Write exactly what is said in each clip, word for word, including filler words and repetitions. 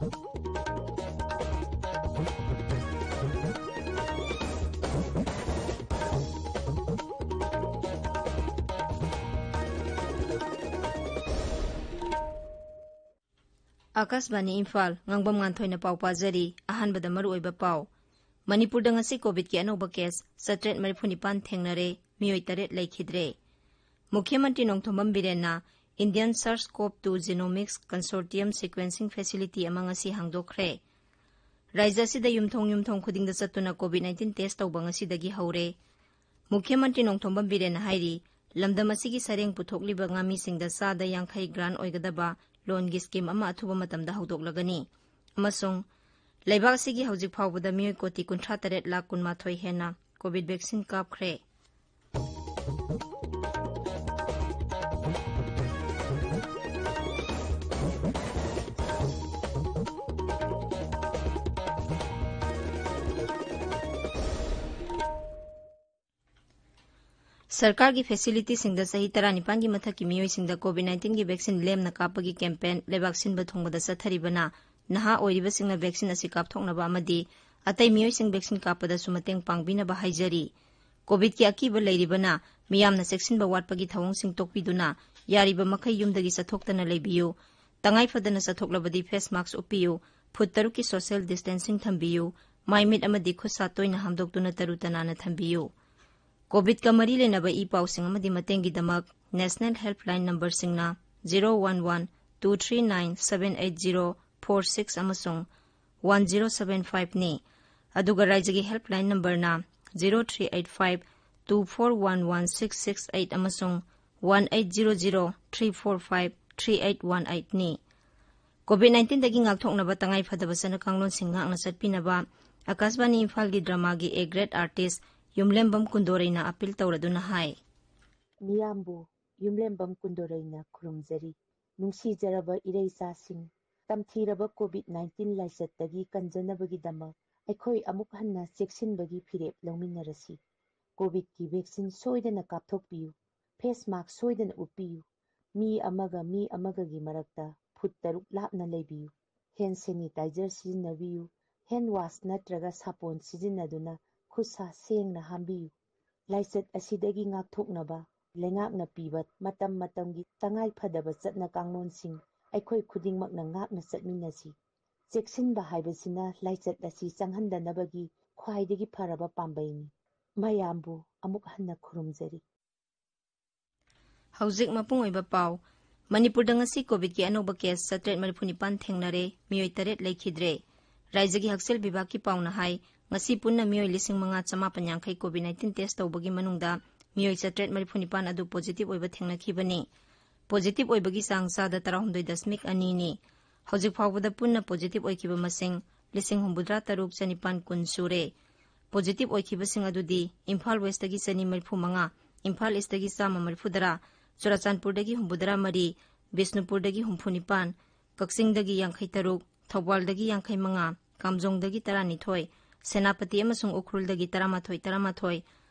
ꯑꯥꯀꯥꯁꯕꯥꯅꯤ ꯏꯝꯐꯥꯜ, ꯉꯥꯡꯕꯝ ꯉꯥꯟꯊꯣꯏꯅ ꯄꯥꯎ ꯄꯥꯖꯔꯤ꯫ ꯑꯍꯥꯟꯕꯗ ꯃꯔꯨꯑꯣꯏꯕ ꯄꯥꯎ꯫ ꯃꯅꯤꯄꯨꯔꯗ ꯉꯁꯤ ꯀꯣꯚꯤꯗꯀꯤ ꯑꯅꯧꯕ ꯀꯦꯁ ꯆꯥꯇ꯭ꯔꯦꯠ ꯃꯔꯤꯐꯨ ꯅꯤꯄꯥꯟ ꯊꯦꯡꯅꯔꯦ, ꯃꯤꯑꯣꯏ ꯇꯔꯦꯠ ꯂꯩꯈꯤꯗ꯭ꯔꯦ꯫ ꯃꯨꯈ꯭ꯌ ꯃꯟꯇ꯭ꯔꯤ Nongthombam ꯕꯤꯔꯦꯟꯅ Indian SARS-CoV two Genomics Consortium Sequencing Facility ꯑꯃ ꯉꯁꯤ ꯍꯥꯡꯗꯣꯛꯈ꯭ꯔꯦ꯫ ꯔꯥꯖ꯭ꯌ ꯑꯁꯤꯗ ꯌꯨꯝꯊꯣꯡ ꯌꯨꯝꯊꯣꯡ ꯈꯨꯗꯤꯡꯗ ꯆꯠꯇꯨꯅ ꯀꯣꯚꯤꯗ ꯅꯥꯏꯟꯇꯤꯟ ꯇꯦꯁ ꯇꯧꯕ ꯉꯁꯤꯗꯒꯤ ꯍꯧꯔꯦ꯫ ꯃꯨꯈ꯭ꯌ ꯃꯟꯇ꯭ꯔꯤ ꯅꯣꯡꯊꯣꯝꯕꯝ ꯕꯤꯔꯦꯟꯅ ꯍꯥꯏꯔꯤ, ꯂꯝꯗꯝ ꯑꯁꯤꯒꯤ ꯁꯔꯦꯡ ꯄꯨꯊꯣꯛꯂꯤꯕ ꯉꯥꯃꯤꯁꯤꯡꯗ ꯆꯥꯗ ꯌꯥꯡꯈꯩ ꯒ꯭ꯔꯥꯟ ꯑꯣꯏꯒꯗꯕ ꯂꯣꯟꯒꯤ ꯁ꯭ꯀꯤꯝ ꯑꯃ ꯑꯊꯨꯕ ꯃꯇꯝꯗ ꯍꯧꯗꯣꯛꯂꯒꯅꯤ꯫ ꯑꯃꯁꯨꯡ ꯂꯩꯕꯥꯛ ꯑꯁꯤꯒꯤ ꯍꯧꯖꯤꯛ ꯐꯥꯎꯕꯗ ꯃꯤꯑꯣꯏ ꯀꯣꯇꯤ ꯀꯨꯟꯊ꯭ꯔꯥ ꯇꯔꯦꯠ ꯂꯥꯈ ꯀꯨꯟꯃꯥꯊꯣꯏ ꯍꯦꯟꯅ ꯀꯣꯚꯤꯗ ꯚꯦꯛꯁꯤꯟ ꯀꯥꯞꯈ꯭ꯔꯦ꯫ ꯁꯔꯀꯥꯔꯒꯤ ꯐꯦꯁꯤꯂꯤꯇꯤꯁꯤꯡꯗ ꯆꯍꯤ ꯇꯔꯥꯅꯤꯄꯥꯟꯒꯤ ꯃꯊꯛꯀꯤ ꯃꯤꯑꯣꯏꯁꯤꯡꯗ ꯀꯣꯚꯤꯗ ꯅꯥꯏꯟꯇꯤꯟꯒꯤ ꯚꯦꯛꯁꯤꯟ ꯂꯦꯝꯅ ꯀꯥꯞꯄꯒꯤ ꯀꯦꯝꯄꯦꯟ ꯂꯩꯕꯥꯛ ꯁꯤꯟꯕ ꯊꯨꯡꯕꯗ ꯆꯠꯊꯔꯤꯕꯅ ꯅꯍꯥ ꯑꯣꯏꯔꯤꯕꯁꯤꯡꯅ ꯚꯦꯛꯁꯤꯟ ꯑꯁꯤ ꯀꯥꯞꯊꯣꯛꯅꯕ ꯑꯃꯗꯤ ꯑꯇꯩ ꯃꯤꯑꯣꯏꯁꯤꯡ ꯚꯦꯛꯁꯤꯟ ꯀꯥꯞꯄꯗꯁꯨ ꯃꯇꯦꯡ ꯄꯥꯡꯕꯤꯅꯕ ꯍꯥꯏꯖꯔꯤ꯫ ꯀꯣꯚꯤꯗꯀꯤ ꯑꯀꯤꯕ ꯂꯩꯔꯤꯕꯅ ꯃꯤꯌꯥꯝꯅ ꯆꯦꯛꯁꯤꯟꯕ ꯋꯥꯠꯄꯒꯤ ꯊꯧꯑꯣꯡꯁꯤꯡ ꯇꯣꯛꯄꯤꯗꯨꯅ ꯌꯥꯔꯤꯕ ꯃꯈꯩ ꯌꯨꯝꯗꯒꯤ ꯆꯠꯊꯣꯛꯇꯅ ꯂꯩꯕꯤꯌꯨ꯫ ꯇꯉꯥꯏ ꯐꯗꯅ ꯆꯠꯊꯣꯛꯂꯕꯗꯤ ꯐꯦꯁ ꯃꯥꯛꯁ ꯎꯞꯄꯤꯌꯨ, ꯐꯨꯠ ꯇꯔꯨꯛꯀꯤ ꯁꯣꯁꯤꯌꯦꯜ ꯗꯤꯁꯇꯦꯟꯁꯤꯡ ꯊꯝꯕꯤꯌꯨ, ꯃꯥꯏ ꯃꯤꯠ ꯑꯃꯗꯤ ꯈꯨꯠ ꯁꯥ ꯇꯣꯏꯅ ꯍꯥꯝꯗꯣꯛꯇꯨꯅ ꯇꯔꯨ ꯇꯅꯥꯟꯅ ꯊꯝꯕꯤꯌꯨ꯫ ꯀꯣꯚꯤꯗꯀ ꯃꯔꯤ ꯂꯩꯅꯕ ꯏ ꯄꯥꯎꯁꯤꯡ ꯑꯃꯗꯤ ꯃꯇꯦꯡꯒꯤꯗꯃꯛ ꯅꯦꯁꯅꯦꯜ ꯍꯦꯜꯞꯂꯥꯏꯟ ꯅꯝꯕꯔꯁꯤꯡꯅ zero one one two three nine seven eight zero four six ꯑꯃꯁꯨꯡ one zero seven five ꯅꯤ꯫ ꯑꯗꯨꯒ ꯔꯥꯏꯖ꯭ꯌꯒꯤ ꯍꯦꯜꯞꯂꯥꯏꯟ ꯅꯝꯕꯔꯅ zero three eight five two four one one six six eight ꯑꯃꯁꯨꯡ one eight zero zero three four five three eight one eight ꯅꯤ꯫ COVID ꯅꯥꯏꯟꯇꯤꯟꯗꯒꯤ ꯉꯥꯛꯊꯣꯛꯅꯕ ꯇꯉꯥꯏ ꯐꯗꯕ ꯆꯠꯅ ꯀꯥꯡꯂꯣꯟꯁꯤꯡ ꯉꯥꯛꯅ ꯆꯠꯄꯤꯅꯕ ꯑꯥꯀꯥꯁꯕꯥꯅꯤ ꯏꯝꯐꯥꯜꯒꯤ ꯗ꯭ꯔꯃꯥꯒꯤ A Great Artist ꯌꯨꯝꯂꯦꯝꯕꯝ ꯀꯨꯟꯗꯣꯔꯩꯅ ꯑꯥꯄꯤꯜ ꯇꯧꯔꯗꯨꯅ ꯍꯥꯏ꯫ ꯃꯤꯌꯥꯝꯕꯨ ꯌꯨꯝꯂꯦꯝꯕꯝ ꯀꯨꯟꯗꯣꯔꯩꯅ ꯈꯨꯔꯨꯝꯖꯔꯤ꯫ ꯅꯨꯡꯁꯤꯖꯔꯕ ꯏꯔꯩꯆꯥꯁꯤꯡ, ꯇꯝꯊꯤꯔꯕ ꯀꯣꯚꯤꯗ ꯅꯥꯏꯟꯇꯤꯟ ꯂꯥꯏꯆꯠꯇꯒꯤ ꯀꯟꯖꯅꯕꯒꯤꯗꯃꯛ ꯑꯩꯈꯣꯏ ꯑꯃꯨꯛ ꯍꯟꯅ ꯆꯦꯛꯁꯤꯟꯕꯒꯤ ꯐꯤꯔꯦꯞ ꯂꯧꯃꯤꯟꯅꯔꯁꯤ꯫ ꯀꯣꯚꯤꯗꯀꯤ ꯚꯦꯛꯁꯤꯟ ꯁꯣꯏꯗꯅ ꯀꯥꯞꯊꯣꯛꯄꯤꯌꯨ꯫ ꯐꯦꯁ ꯃꯥꯛꯁ ꯁꯣꯏꯗꯅ ꯎꯞꯄꯤꯌꯨ꯫ ꯃꯤ ꯑꯃꯒ ꯃꯤ ꯑꯃꯒꯒꯤ ꯃꯔꯛꯇ ꯐꯨꯠ ꯇꯔꯨꯛ ꯂꯥꯞꯅ ꯂꯩꯕꯤꯌꯨ꯫ ꯍꯦꯟ ꯁꯦꯅꯤꯇꯥꯏꯖꯔ ꯁꯤꯖꯤꯟꯅꯕꯤꯌꯨ꯫ ꯍꯦꯟ ꯋꯥꯁ ꯅꯠꯇ꯭ꯔꯒ ꯁꯥꯄꯣꯟ ꯁꯤꯖꯤꯟꯅꯗꯨꯅ ꯈꯨꯠ ꯁꯥ ꯁꯦꯡꯅ ꯍꯥꯝꯕꯤꯌꯨ꯫ ꯂꯥꯏꯆꯠ ꯑꯁꯤꯗꯒꯤ ꯉꯥꯛꯊꯣꯛꯅꯕ ꯂꯩꯉꯥꯛꯅ ꯄꯤꯕ ꯃꯇꯝ ꯃꯇꯝꯒꯤ ꯇꯉꯥꯏ ꯐꯗꯕ ꯆꯠꯅ ꯀꯥꯡꯂꯣꯟꯁꯤꯡ ꯑꯩꯈꯣꯏ ꯈꯨꯗꯤꯡꯃꯛꯅ ꯉꯥꯛꯅ ꯆꯠꯃꯤꯟꯅꯁꯤ꯫ ꯆꯦꯛꯁꯤꯟꯕ ꯍꯥꯏꯕꯁꯤꯅ ꯂꯥꯏꯆꯠ ꯑꯁꯤ ꯆꯪꯍꯟꯗꯅꯕꯒꯤ ꯈ꯭ꯋꯥꯏꯗꯒꯤ ꯐꯔꯕ ꯄꯥꯝꯕꯩꯅꯤ꯫ ꯃꯌꯥꯝꯕꯨ ꯑꯃꯨꯛ ꯍꯟꯅ ꯈꯨꯔꯨꯝꯖꯔꯤ꯫ ꯍꯧꯖꯤꯛ ꯃꯄꯨꯡ ꯑꯣꯏꯕ ꯄꯥꯎ꯫ ꯃꯅꯤꯄꯨꯔꯗ ꯉꯁꯤ ꯀꯣꯚꯤꯗꯀꯤ ꯑꯅꯧꯕ ꯀꯦꯁ ꯆꯥꯇ꯭ꯔꯦꯠ ꯃꯔꯤꯐꯨ ꯅꯤꯄꯥꯟ ꯊꯦꯡꯅꯔꯦ, ꯃꯤꯑꯣꯏ ꯇꯔꯦꯠ ꯂꯩꯈꯤꯗ꯭ꯔꯦ꯫ ꯔꯥꯏꯖ꯭ꯌꯒꯤ ꯍꯛꯁꯦꯜ ꯕꯤꯚꯥꯒꯀꯤ ꯄꯥꯎꯅ ꯍꯥꯏ, ꯉꯁꯤ ꯄꯨꯟꯅ ꯃꯤꯑꯣꯏ ꯂꯤꯁꯤꯡ ꯃꯉꯥ ꯆꯃꯥꯄꯟ ꯌꯥꯡꯈꯩ ꯀꯣꯚꯤꯗ ꯅꯥꯏꯟꯇꯤꯟ ꯇꯦꯁ ꯇꯧꯕꯒꯤ ꯃꯅꯨꯡꯗ ꯃꯤꯑꯣꯏ ꯆꯥꯇ꯭ꯔꯦꯠ ꯃꯔꯤꯐꯨ ꯅꯤꯄꯥꯟ ꯑꯗꯨ ꯄꯣꯖꯤꯇꯤꯚ ꯑꯣꯏꯕ ꯊꯦꯡꯅꯈꯤꯕꯅꯤ꯫ ꯄꯣꯖꯤꯇꯤꯚ ꯑꯣꯏꯕꯒꯤ ꯆꯥꯡ ꯆꯥꯗ ꯇꯔꯥꯍꯨꯝꯗꯣꯏ ꯗꯁꯃꯤꯛ ꯑꯅꯤꯅꯤ꯫ ꯍꯧꯖꯤꯛ ꯐꯥꯎꯕꯗ ꯄꯨꯟꯅ ꯄꯣꯖꯤꯇꯤꯚ ꯑꯣꯏꯈꯤꯕ ꯃꯁꯤꯡ ꯂꯤꯁꯤꯡ ꯍꯨꯝꯐꯨꯇꯔꯥ ꯇꯔꯨꯛ ꯆꯅꯤꯄꯥꯟ ꯀꯨꯟ ꯁꯨꯔꯦ꯫ ꯄꯣꯖꯤꯇꯤꯚ ꯑꯣꯏꯈꯤꯕꯁꯤꯡ ꯑꯗꯨꯗꯤ ꯏꯝꯐꯥꯜ ꯋꯦꯁꯇꯒꯤ ꯆꯅꯤ ꯃꯔꯤꯐꯨ ꯃꯉꯥ, ꯏꯝꯐꯥꯜ ꯏꯁꯇꯒꯤ ꯆꯥꯝꯃ ꯃꯔꯤꯐꯨ ꯇꯔꯥ, ꯆꯨꯔꯥꯆꯥꯟꯄꯨꯔꯗꯒꯤ ꯍꯨꯝꯐꯨꯇꯔꯥ ꯃꯔꯤ, ꯕꯤꯁꯅꯨꯄꯨꯔꯗꯒꯤ ꯍꯨꯝꯐꯨ ꯅꯤꯄꯥꯟ, ꯀꯛꯆꯤꯡꯗꯒꯤ ꯌꯥꯡꯈꯩ ꯇꯔꯨꯛ, ꯊꯧꯕꯥꯜꯗꯒꯤ ꯌꯥꯡꯈꯩ ꯃꯉꯥ, ꯀꯥꯝꯖꯣꯡꯗꯒꯤ ꯇꯔꯥꯅꯤꯊꯣꯏ, ꯁꯦꯅꯥꯄꯇꯤ ꯑꯃꯁꯨꯡ ꯎꯈ꯭ꯔꯨꯜꯗꯒꯤ ꯇꯔꯥꯃꯥꯊꯣꯏ ꯇꯔꯥꯃꯥꯊꯣꯏ,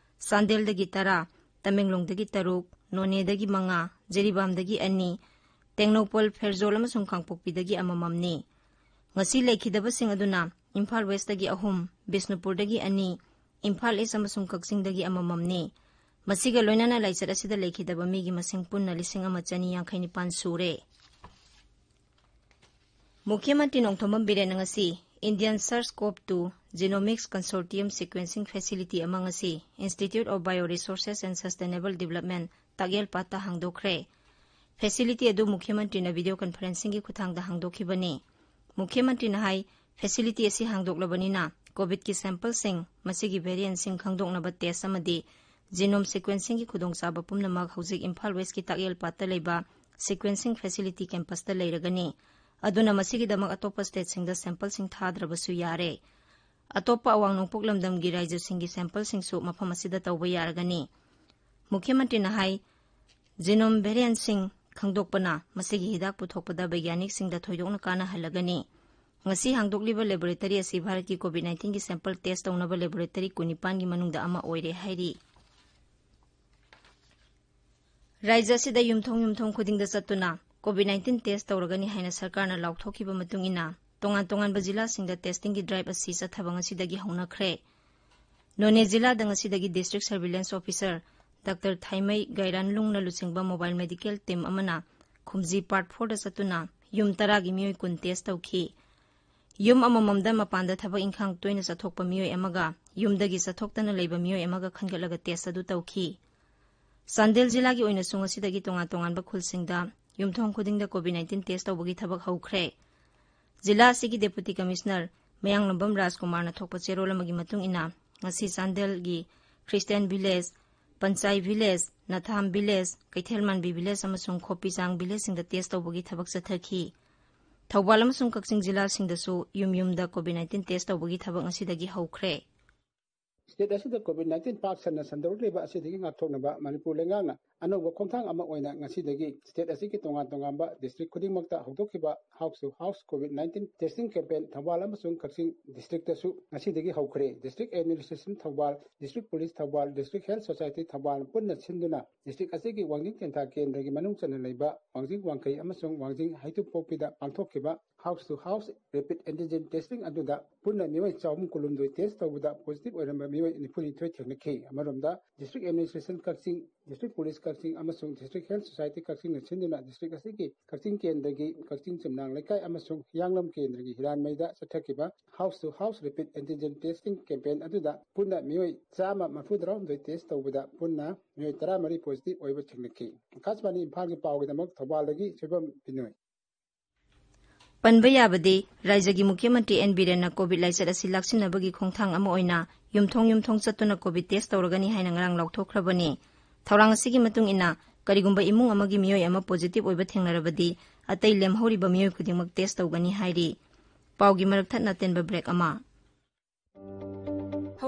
ꯆꯥꯟꯗꯦꯜꯗꯒꯤ ꯇꯔꯥ, ꯇꯃꯦꯡꯂꯣꯡꯗꯒꯤ ꯇꯔꯨꯛ, ꯅꯣꯅꯦꯗꯒꯤ ꯃꯉꯥ, ꯖꯤꯔꯤꯕꯥꯝꯗꯒꯤ ꯑꯅꯤ, ꯇꯦꯡꯅꯧꯄꯜ, ꯐꯦꯔꯖꯣꯜ ꯑꯃꯁꯨꯡ ꯀꯥꯡꯄꯣꯛꯄꯤꯗꯒꯤ ꯑꯃꯃꯝꯅꯤ꯫ ꯉꯁꯤ ꯂꯩꯈꯤꯗꯕꯁꯤꯡ ꯑꯗꯨꯅ ꯏꯝꯐꯥꯜ ꯋꯦꯁꯇꯒꯤ ꯑꯍꯨꯝ, ꯕꯤꯁꯅꯨꯄꯨꯔꯗꯒꯤ ꯑꯅꯤ, ꯏꯝꯐꯥꯜ ꯏꯁ ꯑꯃꯁꯨꯡ ꯀꯛꯆꯤꯡꯗꯒꯤ ꯑꯃꯃꯝꯅꯤ꯫ ꯃꯁꯤꯒ ꯂꯣꯏꯅꯅ ꯂꯥꯏꯆꯠ ꯑꯁꯤꯗ ꯂꯩꯈꯤꯗꯕ ꯃꯤꯒꯤ ꯃꯁꯤꯡ ꯄꯨꯟꯅ ꯂꯤꯁꯤꯡ ꯑꯃ ꯆꯅꯤ ꯌꯥꯡꯈꯩ ꯅꯤꯄꯥꯟ ꯁꯨꯔꯦ꯫ ꯃꯨꯈ꯭ꯌ ꯃꯟꯇ꯭ꯔꯤ ꯅꯣꯡꯊꯣꯝꯕꯝ ꯕꯤꯔꯦꯟꯅ ꯉꯁꯤ Indian SARS-CoV two Genomics Consortium Sequencing Facility ꯑꯃ ꯉꯁꯤ Institute of Bioresources and Sustainable Development ꯇꯥꯛꯌꯦꯜꯄꯥꯠꯇ ꯍꯥꯡꯗꯣꯛꯈ꯭ꯔꯦ꯫ ꯐꯦꯁꯤꯂꯤꯇꯤ ꯑꯗꯨ ꯃꯨꯈ꯭ꯌ ꯃꯟꯇ꯭ꯔꯤꯅ ꯚꯤꯗꯤꯑꯣ ꯀꯟꯐꯔꯦꯟꯁꯤꯡꯒꯤ ꯈꯨꯠꯊꯥꯡꯗ ꯍꯥꯡꯗꯣꯛꯈꯤꯕꯅꯤ꯫ ꯃꯨꯈ꯭ꯌ ꯃꯟꯇ꯭ꯔꯤꯅ ꯍꯥꯏ, ꯐꯦꯁꯤꯂꯤꯇꯤ ꯑꯁꯤ ꯍꯥꯡꯗꯣꯛꯂꯕꯅꯤꯅ ꯀꯣꯚꯤꯗꯀꯤ ꯁꯦꯝꯄꯜꯁꯤꯡ, ꯃꯁꯤꯒꯤ ꯚꯦꯔꯤꯌꯦꯟꯁꯤꯡ ꯈꯪꯗꯣꯛꯅꯕ ꯇꯦꯁ ꯑꯃꯗꯤ ꯖꯤꯅꯣꯝ ꯁꯤꯀ꯭ꯋꯦꯟꯁꯤꯡꯒꯤ ꯈꯨꯗꯣꯡꯆꯥꯕ ꯄꯨꯝꯅꯃꯛ ꯍꯧꯖꯤꯛ ꯏꯝꯐꯥꯜ ꯋꯦꯁꯀꯤ ꯇꯥꯛꯌꯦꯜꯄꯥꯠꯇ ꯂꯩꯕ ꯁꯤꯀ꯭ꯋꯦꯟꯁꯤꯡ ꯐꯦꯁꯤꯂꯤꯇꯤ ꯀꯦꯝꯄꯁꯇ ꯂꯩꯔꯒꯅꯤ꯫ ꯑꯗꯨꯅ ꯃꯁꯤꯒꯤꯗꯃꯛ ꯑꯇꯣꯞꯄ ꯁ꯭ꯇꯦꯠꯁꯤꯡꯗ ꯁꯦꯝꯄꯜꯁꯤꯡ ꯊꯥꯗ꯭ꯔꯕꯁꯨ ꯌꯥꯔꯦ꯫ ꯑꯇꯣꯞꯄ ꯑꯋꯥꯡ ꯅꯣꯡꯄꯣꯛ ꯂꯝꯗꯝꯒꯤ ꯔꯥꯏꯖ꯭ꯌꯁꯤꯡꯒꯤ ꯁꯦꯝꯄꯜꯁꯤꯡꯁꯨ ꯃꯐꯝ ꯑꯁꯤꯗ ꯇꯧꯕ ꯌꯥꯔꯒꯅꯤ꯫ ꯃꯨꯈ꯭ꯌ ꯃꯟꯇ꯭ꯔꯤꯅ ꯍꯥꯏ, ꯖꯤꯅꯣꯝ ꯚꯦꯔꯤꯌꯦꯟꯠꯁꯤꯡ ꯈꯪꯗꯣꯛꯄꯅ ꯃꯁꯤꯒꯤ ꯍꯤꯗꯥꯛ ꯄꯨꯊꯣꯛꯄꯗ ꯕꯩꯒ꯭ꯌꯥꯅꯤꯛꯁꯤꯡꯗ ꯊꯣꯏꯗꯣꯛꯅ ꯀꯥꯟꯅꯍꯜꯂꯒꯅꯤ꯫ ꯉꯁꯤ ꯍꯥꯡꯗꯣꯛꯂꯤꯕ ꯂꯦꯕꯣꯔꯦꯇꯔꯤ ꯑꯁꯤ ꯚꯥꯔꯠꯀꯤ ꯀꯣꯚꯤꯗ ꯅꯥꯏꯟꯇꯤꯟꯒꯤ ꯁꯦꯝꯄꯜ ꯇꯦꯁ ꯇꯧꯅꯕ ꯂꯦꯕꯣꯔꯦꯇꯔꯤ ꯀꯨꯟꯅꯤꯄꯥꯟꯒꯤ ꯃꯅꯨꯡꯗ ꯑꯃ ꯑꯣꯏꯔꯦ ꯍꯥꯏꯔꯤ꯫ ꯔꯥꯏꯖ꯭ꯌ ꯑꯁꯤꯗ ꯌꯨꯝꯊꯣꯡ ꯌꯨꯝꯊꯣꯡ ꯈꯨꯗꯤꯡꯗ ꯆꯠꯇꯨꯅ COVID nineteen test ꯇꯧꯔꯒꯅꯤ ꯍꯥꯏꯅ ꯁꯔꯀꯥꯔꯅ ꯂꯥꯎꯊꯣꯛꯈꯤꯕ ꯃꯇꯨꯡ ꯏꯟꯅ ꯇꯣꯉꯥꯟ ꯇꯣꯉꯥꯟꯕ ꯖꯤꯂꯥꯁꯤꯡꯗ testingꯒꯤ drive ꯑꯁꯤ ꯆꯠꯊꯕ ꯉꯁꯤꯗꯒꯤ ꯍꯧꯅꯈ꯭ꯔꯦ꯫ ꯅꯣꯅꯦ ꯖꯤꯂꯥꯗ ꯉꯁꯤꯗꯒꯤ district surveillance officer ꯗꯥꯛꯇꯔ ꯊꯥꯏꯃꯩ ꯒꯥꯏꯔꯥꯟꯂꯨꯡꯅ ꯂꯨꯆꯤꯡꯕ mobile medical team ꯑꯃꯅ ꯈꯨꯝꯖꯤ part fourꯗ ꯆꯠꯇꯨꯅ ꯌꯨꯝ ꯇꯔꯥꯒꯤ ꯃꯤꯑꯣꯏ ꯀꯨꯟ test ꯇꯧꯈꯤ꯫ ꯌꯨꯝ ꯑꯃꯃꯝꯗ ꯃꯄꯥꯟꯗ ꯊꯕꯛ ꯏꯪꯈꯥꯡ ꯇꯣꯏꯅ ꯆꯠꯊꯣꯛꯄ ꯃꯤꯑꯣꯏ ꯑꯃꯒ ꯌꯨꯝꯗꯒꯤ ꯆꯠꯊꯣꯛꯇꯅ ꯂꯩꯕ ꯃꯤꯑꯣꯏ ꯑꯃꯒ ꯈꯟꯒꯠꯂꯒ test ꯑꯗꯨ ꯇꯧꯈꯤ꯫ ꯆꯥꯟꯗꯦꯜ ꯖꯤꯂꯥꯒꯤ ꯑꯣꯏꯅꯁꯨ ꯉꯁꯤꯗꯒꯤ ꯇꯣꯉꯥꯟ ꯇꯣꯉꯥꯟꯕ ꯈꯨꯜꯁꯤꯡꯗ ꯌꯨꯝꯊꯣꯡ ꯈꯨꯗꯤꯡꯗ COVID nineteen test ꯇꯧꯕꯒꯤ ꯊꯕꯛ ꯍꯧꯈ꯭ꯔꯦ꯫ ꯖꯤꯂꯥ ꯑꯁꯤꯒꯤ Deputy Commissioner ꯃꯌꯥꯡꯂꯝꯕꯝ ꯔꯥꯖꯀꯨꯃꯥꯔꯅ ꯊꯣꯛꯄ ꯆꯦꯔꯣꯜ ꯑꯃꯒꯤ ꯃꯇꯨꯡ ꯏꯟꯅ, ꯉꯁꯤ ꯆꯥꯟꯗꯦꯜꯒꯤ Christian Village, ꯄꯟꯆꯥꯏ Village, ꯅꯊꯥꯝ Village, ꯀꯩꯊꯦꯜꯃꯥꯟꯕꯤ Village ꯑꯃꯁꯨꯡ ꯈꯣꯄꯤꯆꯥꯡ Villageꯁꯤꯡꯗ test ꯇꯧꯕꯒꯤ ꯊꯕꯛ ꯆꯠꯊꯈꯤ꯫ ꯊꯧꯕꯥꯜ ꯑꯃꯁꯨꯡ ꯀꯛꯆꯤꯡ ꯖꯤꯂꯥꯁꯤꯡꯗꯁꯨ ꯌꯨꯝ ꯌꯨꯝꯗ COVID nineteen test ꯇꯧꯕꯒꯤ ꯊꯕꯛ ꯉꯁꯤꯗꯒꯤ ꯍꯧꯈ꯭ꯔꯦ꯫ State ꯑꯁꯤꯗ COVID nineteen ꯄꯥꯛ ꯁꯟꯅ ꯁꯟꯗꯣꯔꯛꯂꯤꯕ ꯑꯁꯤꯗꯒꯤ ꯉꯥꯛꯊꯣꯛꯅꯕ ꯃꯅꯤꯄꯨꯔ ꯂꯩꯉꯥꯛꯅ ꯑꯅꯧꯕ ꯈꯣꯡꯊꯥꯡ ꯑꯃ ꯑꯣꯏꯅ ꯉꯁꯤꯗꯒꯤ state ꯑꯁꯤꯒꯤ ꯇꯣꯉꯥꯟ ꯇꯣꯉꯥꯟꯕ district ꯈꯨꯗꯤꯡꯃꯛꯇ ꯍꯧꯗꯣꯛꯈꯤꯕ house to house COVID nineteen testing campaign Thoubal ꯑꯃꯁꯨꯡ ꯀꯛꯆꯤꯡ districtꯇꯁꯨ ꯉꯁꯤꯗꯒꯤ ꯍꯧꯈ꯭ꯔꯦ꯫ District Administration Thoubal, District Police Thoubal, District Health Society Thoubal ꯄꯨꯟꯅ ꯁꯤꯟꯗꯨꯅ district ꯑꯁꯤꯒꯤ ꯋꯥꯡꯖꯤꯡ ꯇꯦꯟꯊꯥ ꯀꯦꯟꯗ꯭ꯔꯒꯤ ꯃꯅꯨꯡ ꯆꯟꯅ ꯂꯩꯕ ꯋꯥꯡꯖꯤꯡ ꯋꯥꯡꯈꯩ ꯑꯃꯁꯨꯡ ꯋꯥꯡꯖꯤꯡ ꯍꯩꯇꯨꯞꯄꯣꯛꯄꯤꯗ ꯄꯥꯡꯊꯣꯛꯈꯤꯕ house to house rapid antigen testing ꯑꯗꯨꯗ ꯄꯨꯟꯅ ꯃꯤꯑꯣꯏ ꯆꯍꯨꯝ ꯀꯨꯟꯍꯨꯝꯗꯣꯏ test ꯇꯧꯕꯗ positive ꯑꯣꯏꯔꯝꯕ ꯃꯤꯑꯣꯏ ꯅꯤꯐꯨꯅꯤꯊꯣꯏ ꯊꯦꯡꯅꯈꯤ꯫ ꯑꯃꯔꯣꯝꯗ, District Administration ꯀꯛꯆꯤꯡ, District Police ꯀꯛꯆꯤꯡ ꯑꯃꯁꯨꯡ District Health Society ꯀꯛꯆꯤꯡꯅ ꯁꯤꯟꯗꯨꯅ district ꯑꯁꯤꯒꯤ ꯀꯛꯆꯤꯡ ꯀꯦꯟꯗ꯭ꯔꯒꯤ ꯀꯛꯆꯤꯡ ꯆꯨꯝꯅꯥꯡ ꯂꯩꯀꯥꯏ ꯑꯃꯁꯨꯡ ꯍꯤꯌꯥꯡꯂꯝ ꯀꯦꯟꯗ꯭ꯔꯒꯤ ꯍꯤꯔꯥꯟꯃꯩꯗ ꯆꯠꯊꯈꯤꯕ house to house rapid antigen testing campaign ꯑꯗꯨꯗ ꯄꯨꯟꯅ ꯃꯤꯑꯣꯏ ꯆꯥꯝꯃ ꯃꯔꯤꯐꯨ ꯇꯔꯥꯍꯨꯝꯗꯣꯏ test ꯇꯧꯕꯗ ꯄꯨꯟꯅ ꯃꯤꯑꯣꯏ ꯇꯔꯥꯃꯔꯤ positive ꯑꯣꯏꯕ ꯊꯦꯡꯅꯈꯤ꯫ ꯑꯀꯥꯁꯕꯥꯅꯤ ꯏꯝꯐꯥꯜꯒꯤ ꯄꯥꯎꯒꯤꯗꯃꯛ ꯊꯧꯕꯥꯜꯗꯒꯤ ꯁꯣꯏꯕꯝ ꯕꯤꯅꯣꯏ꯫ ꯄꯟꯕ ꯌꯥꯕꯗꯤ, ꯔꯥꯖ꯭ꯌꯒꯤ ꯃꯨꯈ꯭ꯌ ꯃꯟꯇ꯭ꯔꯤ ꯑꯦꯟ ꯕꯤꯔꯦꯟꯅ COVID ꯂꯥꯏꯆꯠ ꯑꯁꯤ ꯂꯥꯛꯁꯤꯟꯅꯕꯒꯤ ꯈꯣꯡꯊꯥꯡ ꯑꯃ ꯑꯣꯏꯅ ꯌꯨꯝꯊꯣꯡ ꯌꯨꯝꯊꯣꯡ ꯆꯠꯇꯨꯅ COVID test ꯇꯧꯔꯒꯅꯤ ꯍꯥꯏꯅ ꯉꯔꯥꯡ ꯂꯥꯎꯊꯣꯛꯈ꯭ꯔꯕꯅꯤ꯫ ꯊꯧꯔꯥꯡ ꯑꯁꯤꯒꯤ ꯃꯇꯨꯡ ꯏꯟꯅ, ꯀꯔꯤꯒꯨꯝꯕ ꯏꯃꯨꯡ ꯑꯃꯒꯤ ꯃꯤꯑꯣꯏ ꯑꯃ positive ꯑꯣꯏꯕ ꯊꯦꯡꯅꯔꯕꯗꯤ, ꯑꯇꯩ ꯂꯦꯝꯍꯧꯔꯤꯕ ꯃꯤꯑꯣꯏ ꯈꯨꯗꯤꯡꯃꯛ test ꯇꯧꯒꯅꯤ ꯍꯥꯏꯔꯤ꯫ ꯄꯥꯎꯒꯤ ꯃꯔꯛ ꯊꯠꯅ ꯑꯇꯦꯟꯕ break ꯑꯃ꯫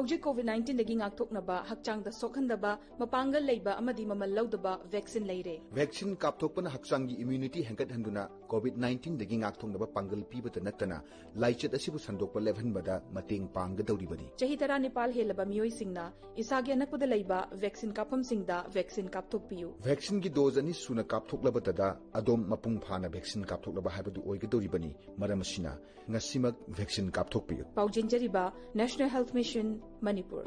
ꯍꯧꯖꯤꯛ ꯀꯣꯚꯤꯗ ꯅꯥꯏꯟꯇꯤꯟꯗꯒꯤ ꯉꯥꯛꯊꯣꯛꯅꯕ, ꯍꯛꯆꯥꯡꯗ ꯁꯣꯛꯍꯟꯗꯕ, ꯃꯄꯥꯡꯒꯜ ꯂꯩꯕ ꯑꯃꯗꯤ ꯃꯃꯜ ꯂꯧꯗꯕ ꯚꯦꯛꯁꯤꯟ ꯂꯩꯔꯦ꯫ ꯚꯦꯛꯁꯤꯟ ꯀꯥꯞꯊꯣꯛꯄꯅ ꯍꯛꯆꯥꯡꯒꯤ ꯏꯝꯌꯨꯅꯤꯇꯤ ꯍꯦꯟꯒꯠꯍꯟꯗꯨꯅ ꯀꯣꯚꯤꯗ ꯅꯥꯏꯟꯇꯤꯟꯗꯒꯤ ꯉꯥꯛꯊꯣꯛꯅꯕ ꯄꯥꯡꯒꯜ ꯄꯤꯕꯇ ꯅꯠꯇꯅ ꯂꯥꯏꯆꯠ ꯑꯁꯤꯕꯨ ꯁꯟꯗꯣꯛꯄ ꯂꯦꯞꯍꯟꯕꯗ ꯃꯇꯦꯡ ꯄꯥꯡꯒꯗꯧꯔꯤꯕꯅꯤ꯫ ꯆꯍꯤ ꯇꯔꯥꯅꯤꯄꯥꯜ ꯍꯦꯜꯂꯕ ꯃꯤꯑꯣꯏꯁꯤꯡꯅ ꯏꯁꯥꯒꯤ ꯑꯅꯛꯄꯗ ꯂꯩꯕ ꯚꯦꯛꯁꯤꯟ ꯀꯥꯞꯐꯝꯁꯤꯡꯗ ꯚꯦꯛꯁꯤꯟ ꯀꯥꯞꯊꯣꯛꯄꯤꯌꯨ꯫ ꯚꯦꯛꯁꯤꯟꯒꯤ ꯗꯣꯖ ꯑꯅꯤ ꯁꯨꯅ ꯀꯥꯞꯊꯣꯛꯂꯕꯇꯗ ꯑꯗꯣꯝ ꯃꯄꯨꯡ ꯐꯥꯅ ꯚꯦꯛꯁꯤꯟ ꯀꯥꯞꯊꯣꯛꯂꯕ ꯍꯥꯏꯕꯗꯨ ꯑꯣꯏꯒꯗꯧꯔꯤꯕꯅꯤ꯫ ꯃꯔꯝ ꯑꯁꯤꯅ ꯉꯁꯤꯃꯛ ꯚꯦꯛꯁꯤꯟ ꯀꯥꯞꯊꯣꯛꯄꯤꯌꯨ꯫ ꯄꯥꯎꯖꯦꯟꯖꯔꯤꯕ National Health Mission, ꯃꯅꯤꯄꯨꯔ꯫